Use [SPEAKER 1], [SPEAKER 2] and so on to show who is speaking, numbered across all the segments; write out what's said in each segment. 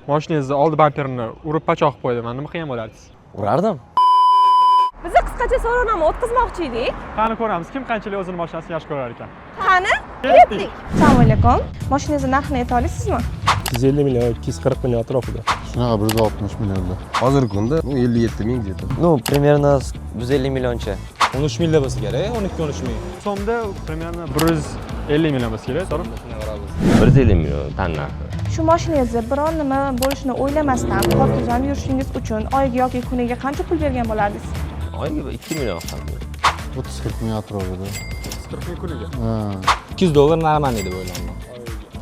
[SPEAKER 1] Moshinangizni oldi bamperini urib, pachoq qilib qo'ydi. Mana, nima qilgan bo'lardingiz?
[SPEAKER 2] Urardim.
[SPEAKER 3] Biza qisqacha so'rovnoma o'tkazmoqchi edik.
[SPEAKER 1] Qani, ko'ramiz, kim qanchalik o'zini mashinasini yaxshi ko'rar ekan.
[SPEAKER 3] Qani, ketdik.
[SPEAKER 4] Assalomu alaykum. Moshinangizni narxini ayta olasizmi?
[SPEAKER 5] 250 million, 240 million atrofida.
[SPEAKER 6] Shunaqa, 160 millionda.
[SPEAKER 7] Hozirgi kunda 57 ming где-то.
[SPEAKER 2] Ну, примерно 150 millioncha.
[SPEAKER 8] 13 mingda bo'lsa kerak, 12, 13 ming.
[SPEAKER 1] So'mda примерно 150 million bo'lsa kerak, to'g'rimi?
[SPEAKER 9] 150 million tan narxi.
[SPEAKER 4] Shu moshinangizni biron nima bo'lishini o'ylamasdan xotirjam yurishingiz uchun oyiga yoki kuniga qancha pul bergan bo'lardingiz?
[SPEAKER 9] Oyiga 2 million hisoblayman.
[SPEAKER 6] 30-40 ming atrofida.
[SPEAKER 1] 40 ming kuniga?
[SPEAKER 6] Ha.
[SPEAKER 8] 200 dollar нормальный deb o'ylayman.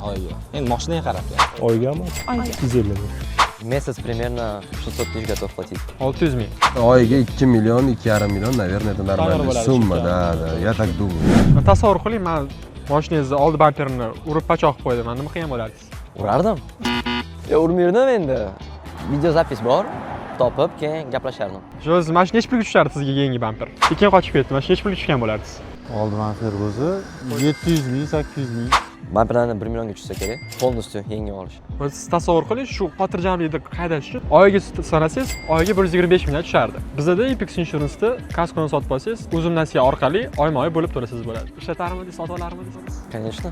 [SPEAKER 8] Oyiga. Endi mashinaga qarab.
[SPEAKER 5] Oyigami?
[SPEAKER 4] Oyiga.
[SPEAKER 5] 250 ming.
[SPEAKER 2] В месяц примерно 600 тысяч готов платить.
[SPEAKER 1] 600 ming.
[SPEAKER 7] Oyiga 2 million, 2,5 million, наверное, это нормальная
[SPEAKER 8] bo'ladi.
[SPEAKER 7] Сумма, да, я так думаю.
[SPEAKER 1] Tasavvur qiling, man moshinangizni oldi bamperini urib, pachoq qilib qo'ydi. Mana, nima qilgan bo'lardingiz?
[SPEAKER 2] Urardim. Yo, urmaydim endi. Видеозапись bor. Topib, keyin gaplashardim.
[SPEAKER 1] Shu o'zi mana shu nechi pulga tushardi sizga yangi bamper? Keyin qochib ketdi. Mana shu nechi pulga tushgan bo'lardingiz?
[SPEAKER 6] Oldi bamper bo'lsa, 700 ming, 800 ming.
[SPEAKER 2] Bamperlarni 1 millionga tushsa kerak. Полностью yangi olish.
[SPEAKER 1] O'zi siz tasavvur qiling, shu xotirjamlikni haydash uchun oyiga sanasangiz, oyiga 125 mingdan tushardi. Bizada Apex Insurance'da kaskoni sotib olsangiz, Uzum nasiya orqali oyma oy bo'lib to'lasangiz bo'ladi. Ishlatarmidingiz, sotib olarmidingiz?
[SPEAKER 2] Конечно.